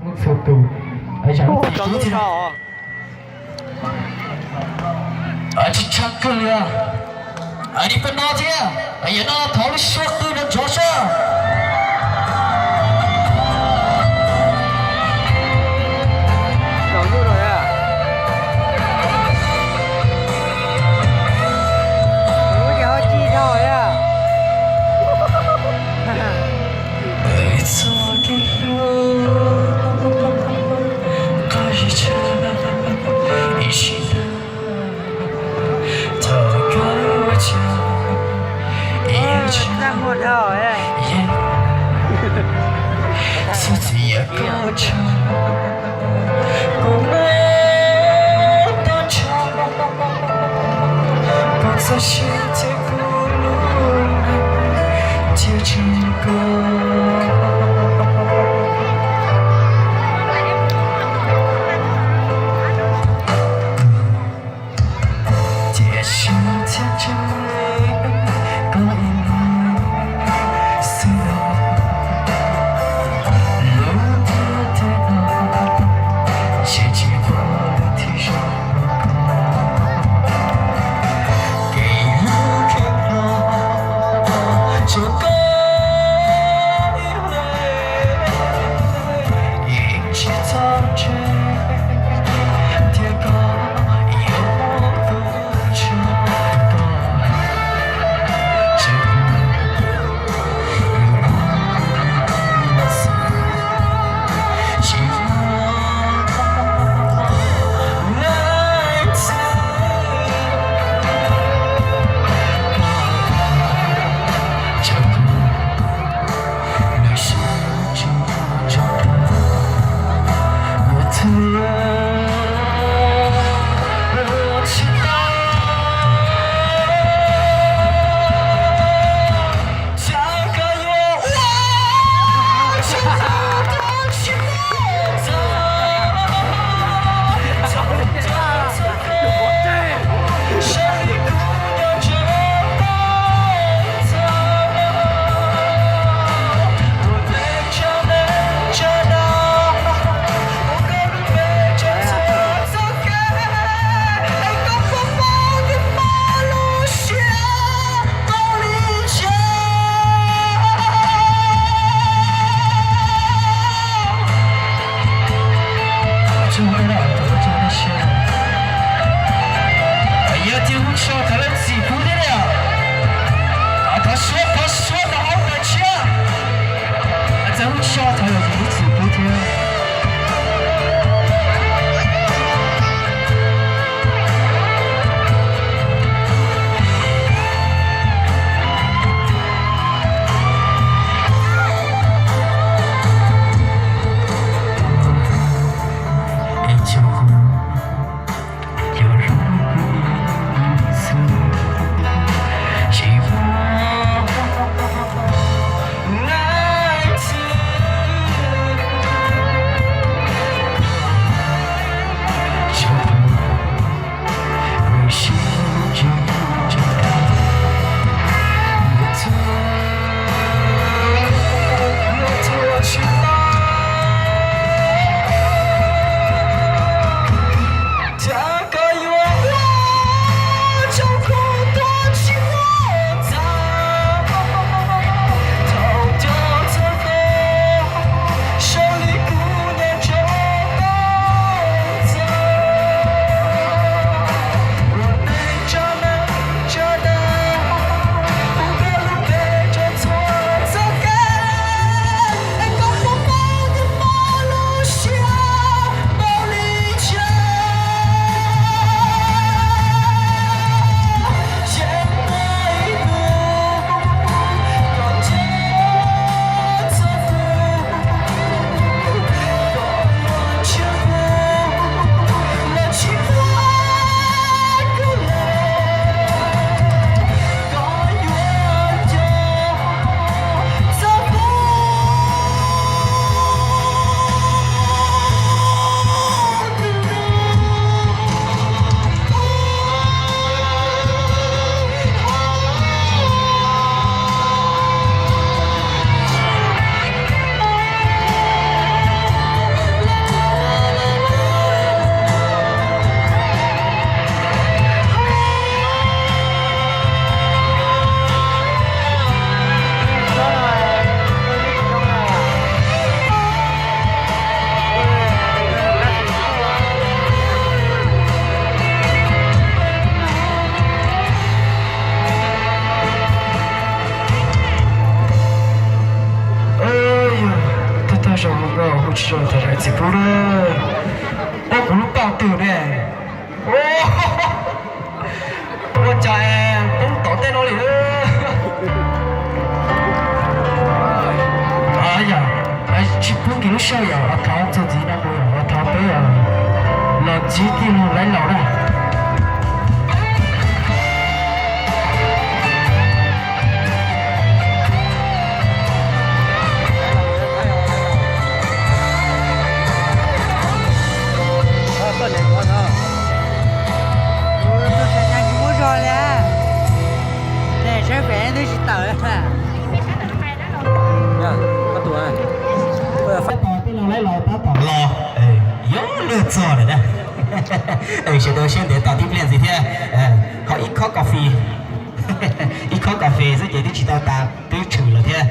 Txhua tus, tsis tshaj kawg li. Nim peb no thiab, yog no thov lub suab qw no ntsoov sab. Tsis zoo thaum txiv pub na. Ua kuv lub paj twg ne. Ua cas poob tom tej no li. Yog tsis pub nkim lub sij hawm yom, thov txog ntxiv no mus yom, thov peb los ntsib tij laug laib laus na. Muab zog li, sab pem twb tsis tawm. Tab tom peb los laib los tab tom los, yuav luag txog lawm na. Sawv daws siab ntev tos tib pliag ntxiv thiab, ho ib khob coffee, ib khob coffee xwb ces twb tsis tau tas twb tshwm lawm thiab.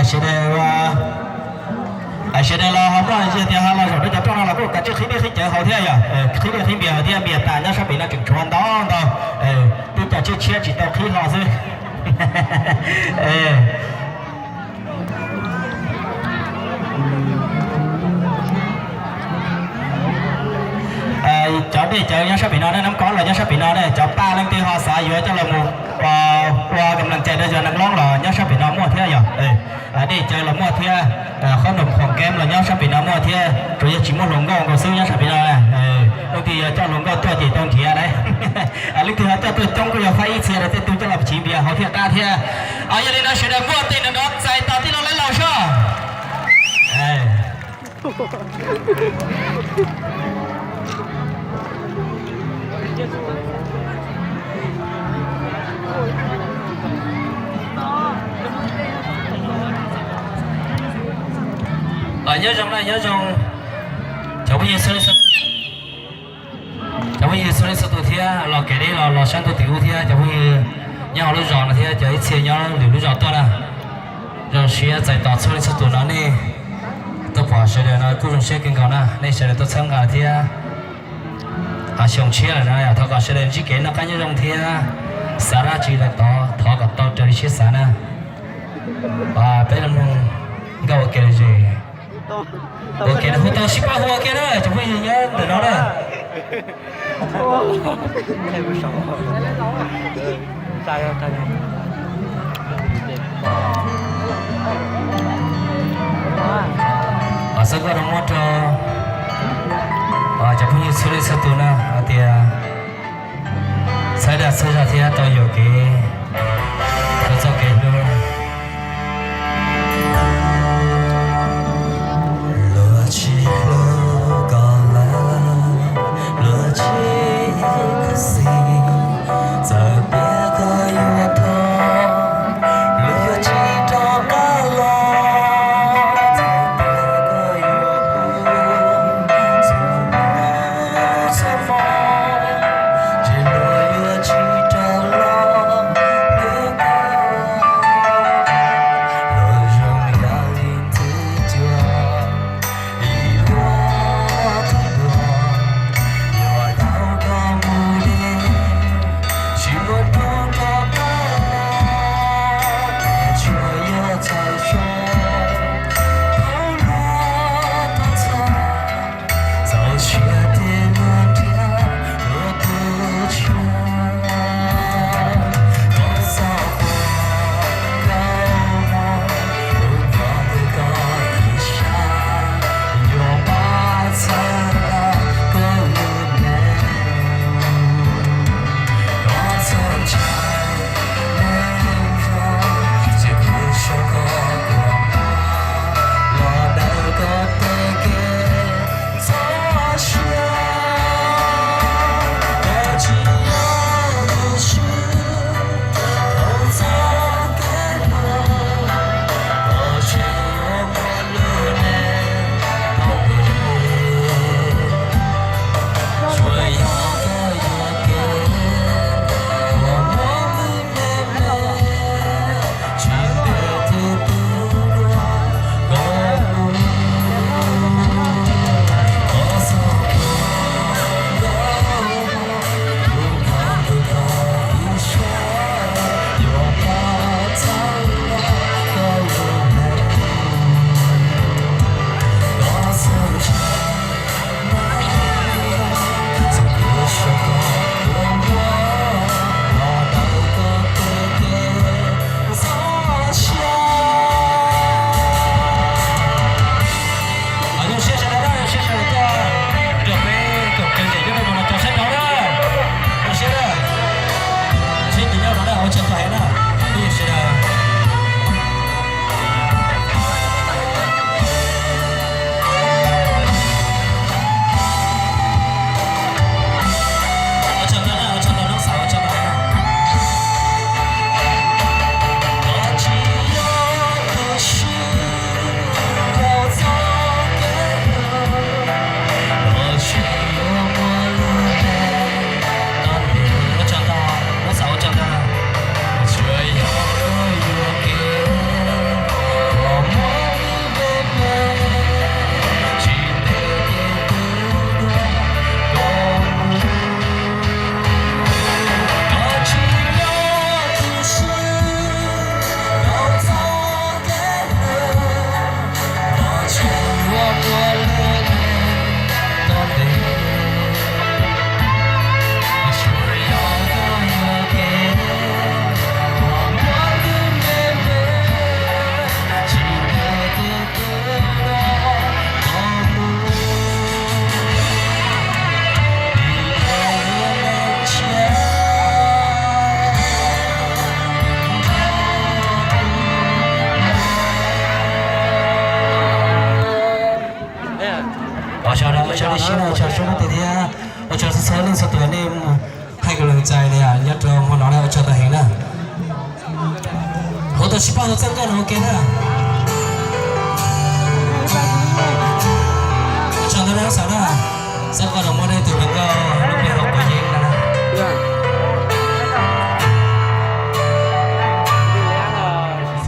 Sawv daws, sawv daws los ho muaj tias ho los zaum rau cov rooj no los kuj kav tsij qhib dej qhib cawv hauv thiab yom, qhib dej qhib npias hauv thiab, npias tas nyob sab pem no tseem tshuav ntau ntau, twb cas tshiab tshiab tsis tau qhib hlo xwb. Cov dej cawv nyob sab pem no ne, nab kob los nyob sab pem no ne, cov paj leej twg ho xav yuav coj los mus ua kam lees cai rau yog neeg loob los nyob sab pem no muaj thiab yom. Dej cawv los muaj thiab, qhob noom khoom keeb los nyob sab pem no muaj thiab, tsuas yog tsis muaj hluas nkauj nkaus xwb nyob sab pem no. Leej twg yog coj hluas nkauj tuaj ces tau nrhiav lauj. Leej twg ho coj tuaj coob kuj yog faib ib txhia rau tej tug coj los chiv npias hauv thiaj qab thiab. Yog li no sawv daws muaj tej no txais tos tij laug laib laus soj. Nyob zoo na, nyob zoo cov phooj ywg txhua leej txhua tus thiab los kev deb los los sab ntuj tim ub thiab cov phooj ywg nyob hauv lub zos no thiab cov ib txhia nyob lwm lub zos tuaj na. Zoo siab txais tos txhua leej txhua tus no nej tuaj pom sawv daws no kuj zoo siab kawg nkaus na, nej sawv daws tuaj txhawb nqa thiab. Xyoo tshiab lawm no thov kom sawv daws ntsib kev noj qab nyob zoo thiab xav dab tsi los tod thov kom tau raws li siab xav na. Peb los mloog nkauj ua ke los zem. Ua ke hu tau sib pab hu ua ke na cov phooj ywg nyob ntawm no na. Xav koj rau muab rau cov phooj ywg txhua leej txhua tus na hais tias txhawb dag txhawb zog thiab tau yuam kev rau txoj kev hlub. Luag tsis hlub koj lawm, luag tsis khuv xim, txawm tias koj yuav thov, luag yuav tsis rov qab los. Txawm tias koj yuav hu, txhua hnub txhua hmo, ces luag yuav tsis rov los. Sib pab hu txoj nkauj no ua ke na. Tsaug ntau rau Xab na. Txoj nkauj no muaj dab tug hluas nkauj lub npe hu Quav Yeeb no na. Tso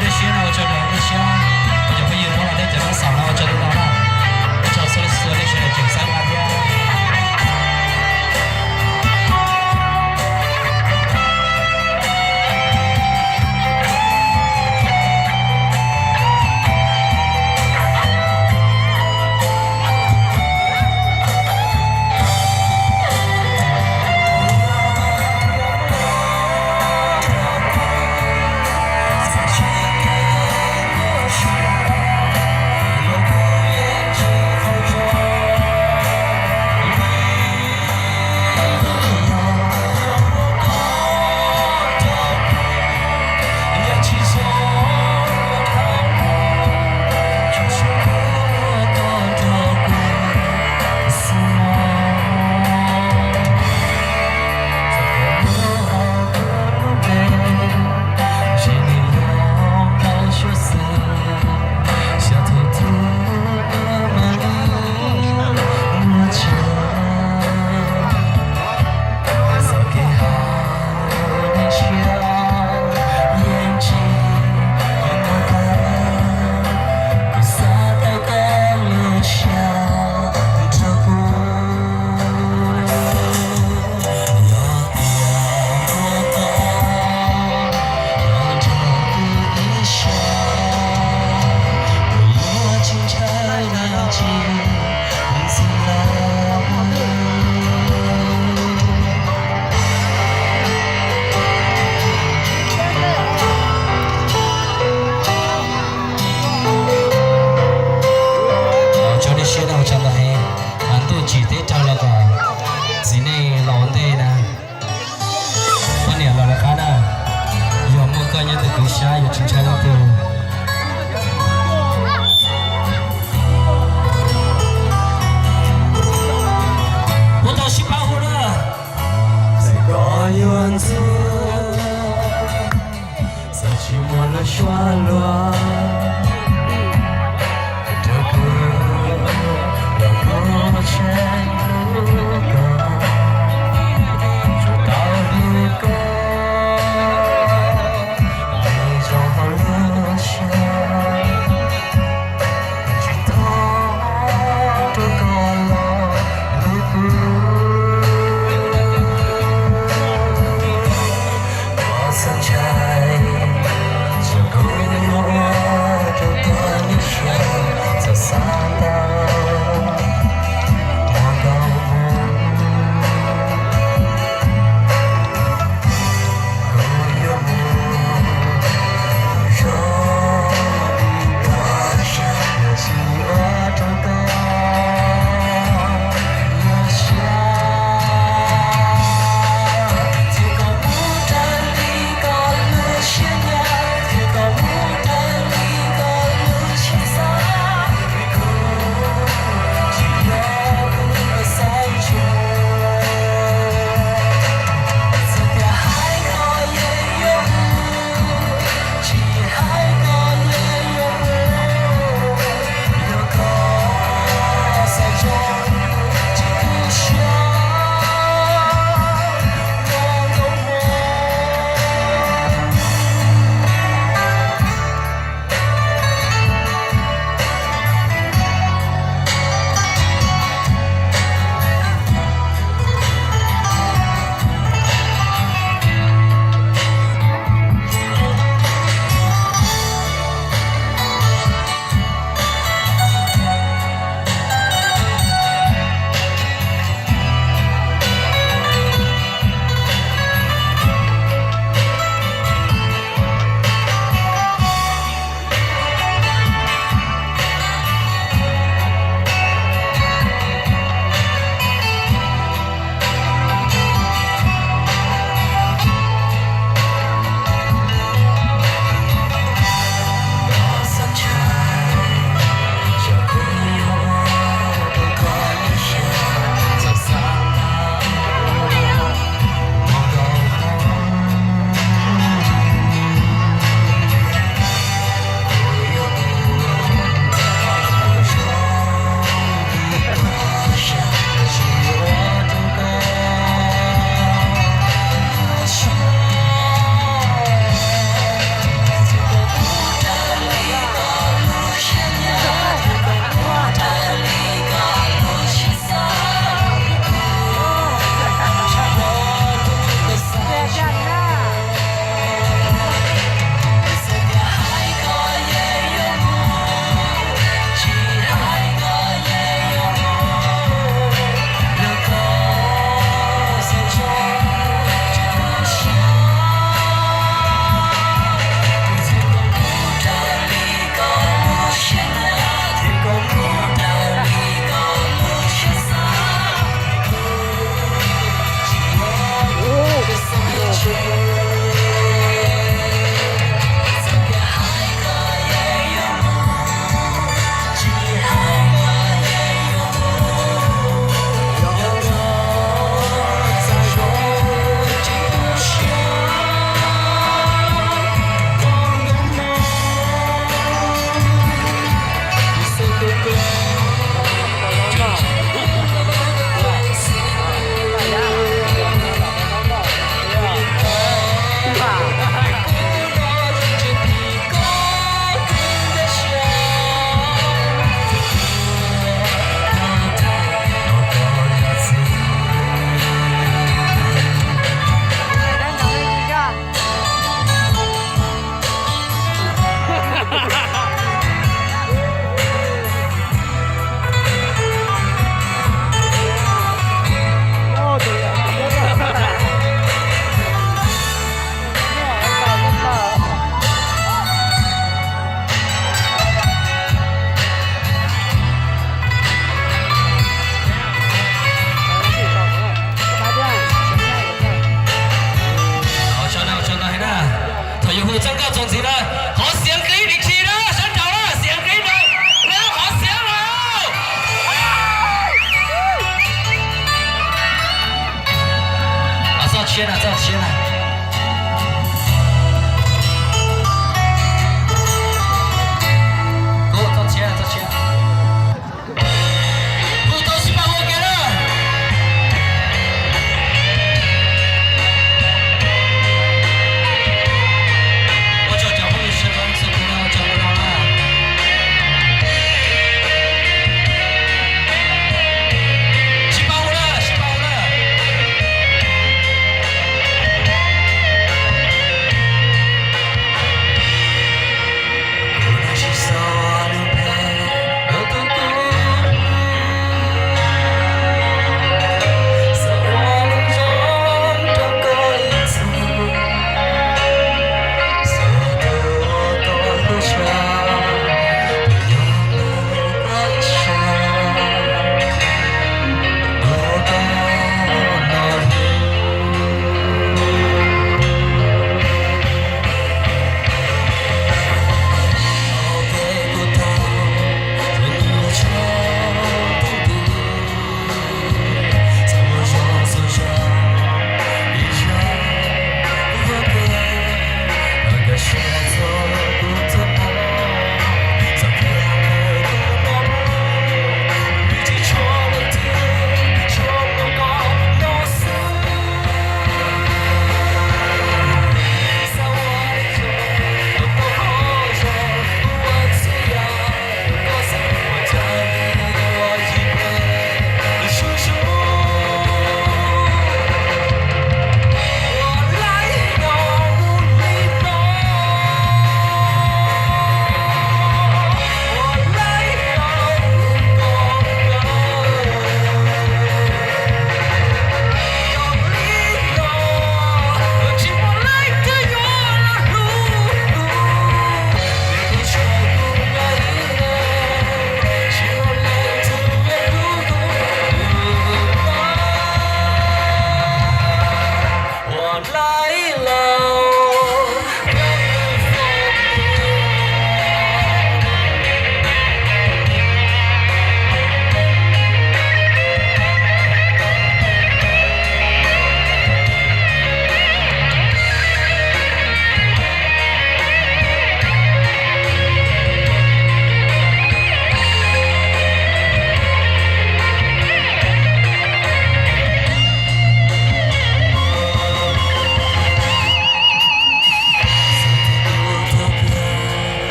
dej siab no, tso dej siab, cov phooj ywg no los nej cov noj xaus no tso dej no na. Tso xua dej siab, tseem xav hla thiab. Tso dej siab na, ua tsaug ntau heev. Ntuj tsim teb raug los kom txiv neej los ua ntej na. Poj niam los lawv qab na, yog muaj koj nyob ntawm kuv sab yuav tsis ntshai leej twg. Ua tau sib pab hu na. Txawm koj yuav ntxub, txawm tsis muaj lub suab luag, rau kuv los kuv tseem hlub koj, tsuas tau hlub koj, nyob rau hauv lub siab. Tsis tau rau koj los hlub kuv, koj txhob ntshai, tsuas kuv ua Txog koj txog ntxiv na, qhov xiav kib ib tsi na, sab nraud na, xiav kib na, qhov xiav na. Txoj tshiab na, txoj tshiab na.